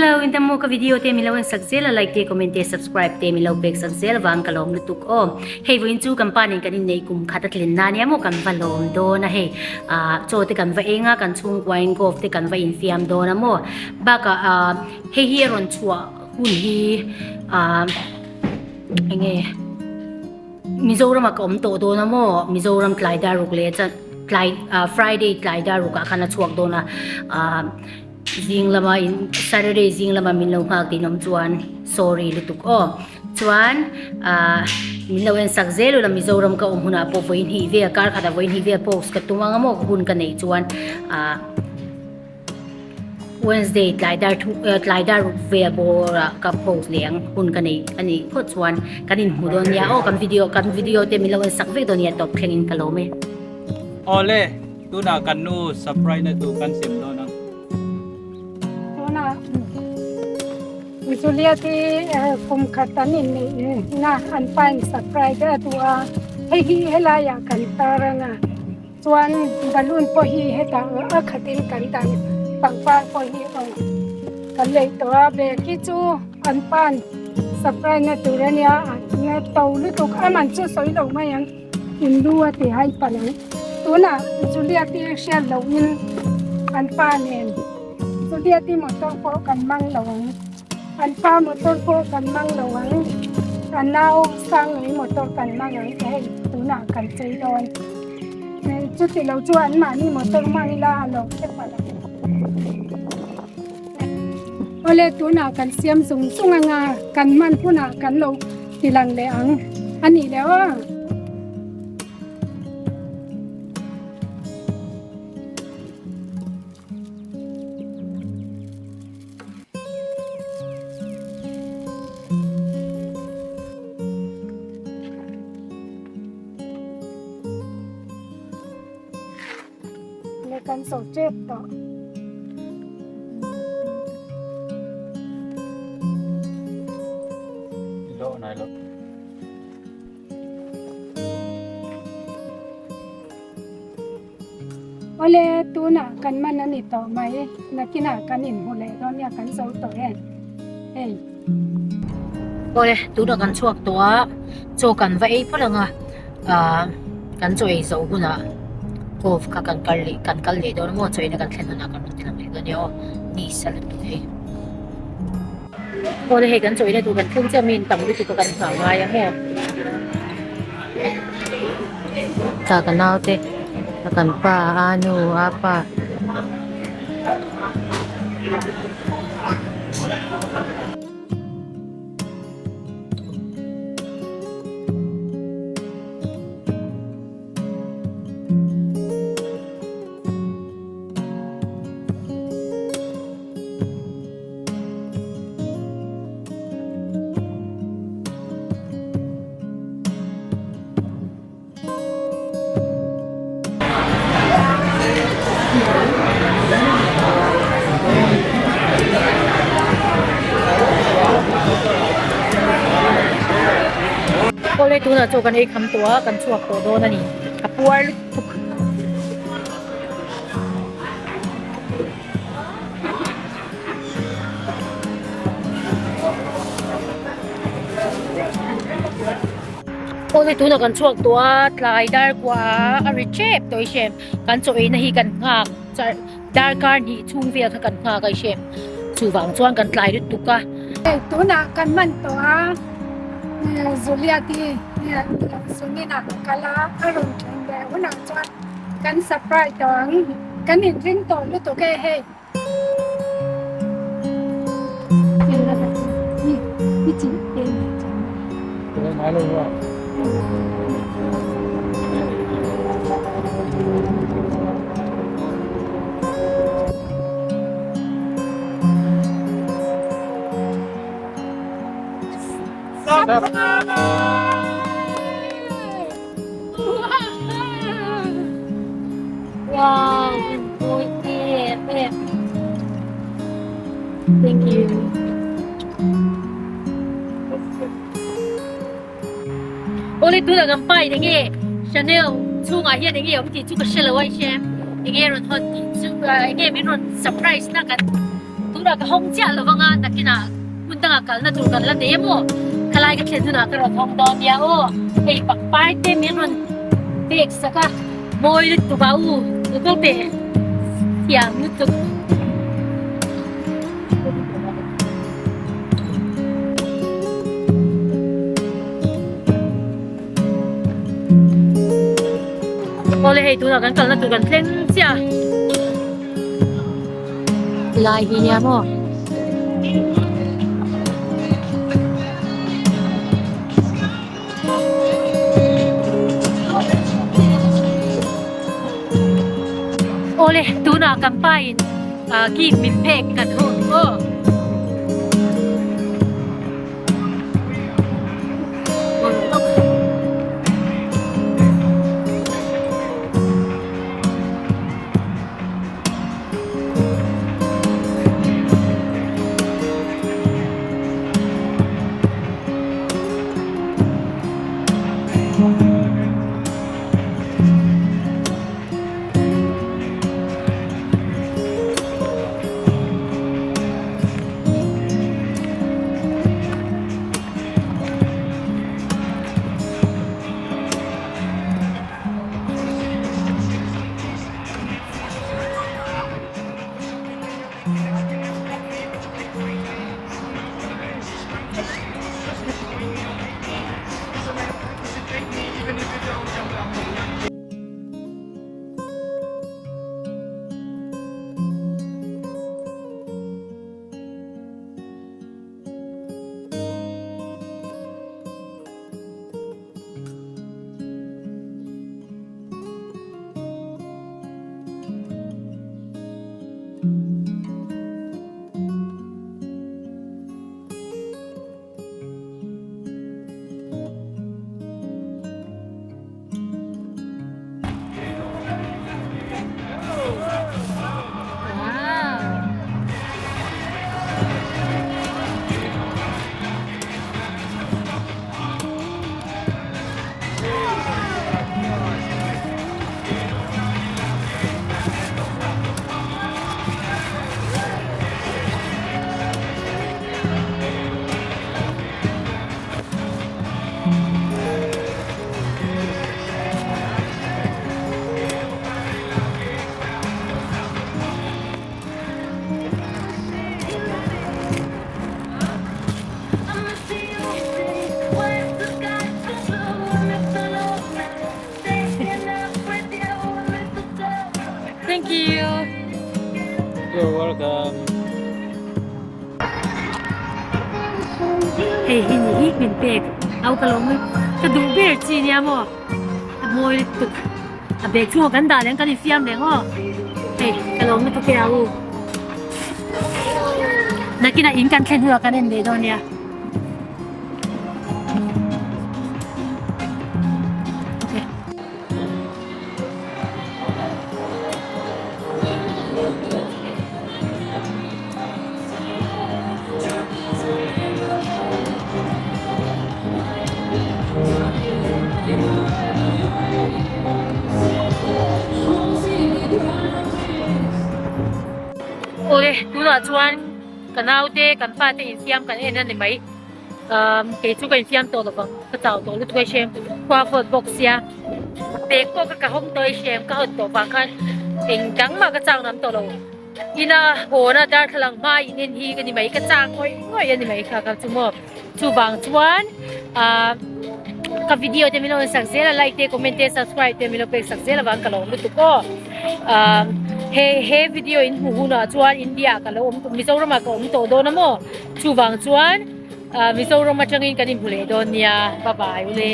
Hello in dam maw ka video te min lo en sak zel a like te comment te subscribe te min lo pek sak zel vang ka lawm lutuk aw. Hei vawiin chu kan pa nen kan inneih kum khat a tlin na nia maw kan va lawm dawn a hei ah chaw te kan va eng a kan chhungkua in golf te kan va infiam dawn a maw bakah ah hei hi a rawn chhuah hun hi ah enge Mizoram ah ka awm tawh dawn a maw Mizoram tlai dar ruk leh chuan tlai ah Friday tlai dar ruk ah khan a chhuak dawn a ah. Zing lama in Saturday zing lama min lo nghak tih awm chuan sorry lutuk aw. Chuan ah min lo en sak zel ula Mizoram ka awm hunah pawh vawi hnih vel kar khatah vawi hnih vel post ka tum ang a maw hun ka neih chuan ah Wednesday tlai dar thu tlai dar ruk vel bawrah ka post leh ang hun ka neih a nih phawt chuan kan inhmu dawn nia aw kan video kan video te min lo en sak vek dawn nia tawp thlengin ka lawm e. Awle. Tunah kan nu surprise na tur kan sem dawn a. Tunah Juliet hi kum khat an inneih na an pa in surprise a duh a, hei hi helaiah kan tar ang a, chuan balloon pawh hi hetah a khatin kan dan pangpar pawh hi aw kan lei tawh a, bag hi chu an pa'n surprise na tur a nia, a to lutuk a man chu sawi lo mai ang. In lu a ti hai palh ang. Tunah Juliet i hriat loh in an pa nen Juliet i motor pawh kan mang lo ang. An pa motor pawh kan mang lo ang. A nau Sanglui motor kan mang ang te hei tunah kan chei dawn. Chuti lo chu anmahni motor mang ila a lo hre palh ang. Awle tunah kan siam zung zung anga kan hman hunah kan lo ti lang leh ang a nih leh aw. Le kan zo tep tawh. Awle tunah kan man a ni tawh mai nakinah kan inhmu leh dawn nia kan zo tawh e hei. Awle tunah kan chhuak tawh a chaw kan va ei phawt ang a ah kan chaw ei zo hunah golf kha kan kal leh kan kal leh dawn a maw chaw eina kan thlen hunah kan rawn thleng leh dawn nia aw ni sa lutuk hei. Awle hei kan chaw eina tur kan thleng chiah mi in tam lutuk a kan nghah ngai a maw. Tah ka naute kan pa a nu a pa. Awle tunah chaw kan ei kham tawh a kan chhuak tawh dawn a ni a puar lutuk. Awle tunah kan chhuak tawh a tlai dar kua a ri tep tawh i hrem kan chaw eina hi kan nghak char darkar hnih chhung vel kha kan nghak a i hrem chuvang chuan kan tlai lutuk a. Hei tunah kan man tawh a Juliet i Sunina ka kal a a rawn thleng leh hunah chuan kan surprise tawh ang kan inring tawh lutuk e hei. Wow, mawi em em. Thank you. Awle tunah kan pa in enge Chanel chhungah hian enge awm tih chu ka hre lo a i hre enge rawn hawn tih chu enge min rawn surprise na kan. Tunah ka hawng chiah lo vanga nakinah hmun dangah kalna tur kan la nei emaw khalai ka thlen hunah ka rawn hawng dawn nia aw. Hei pakpar te min rawn pek sak a mawi lutuk a u lutuk teh thiam lutuk. Awle hei tunah kan kalna tur kan thleng chiah a. Lai hi nia maw? Awle tunah kan pa in gift min pek kan hun aw. Thank you. You're welcome. Hei hi ni hi min pek au ka lo mai ka duh ber chi nia maw a mawi lutuk a bag chhungah kan dah leh ang kan infiam reng aw hei ka lo lutuk e au nakinah in kan thlen hunah kan en leh dawn nia. Awle tunah chuan ka naute kan fate infiam kan en a ni mai umm kei chu ka infiam tawh lovang ka chau tawh lutuk a hrem khua vawt bawk sia bag pawh ka hawng tawh a hrem ka hawn tawh vang khan eng dang mah ka chau ngam tawh lo. Ina hawna darthlalang hma in en hi ka ni mai ka chak ngawih ngawih a ni mai kha ka chu maw chuvang chuan ah ka video te min lo en sak zel a like te comment te subscribe te min lo pek sak zel avang ka lo awm lutuk aw ah he he video in hmuh hunah chuan India ah ka lo awm Mizoram ah ka awm tawh dawn a maw chuvang chuan ah Mizoram atangin kan inhmu leh dawn nia bye bye ule.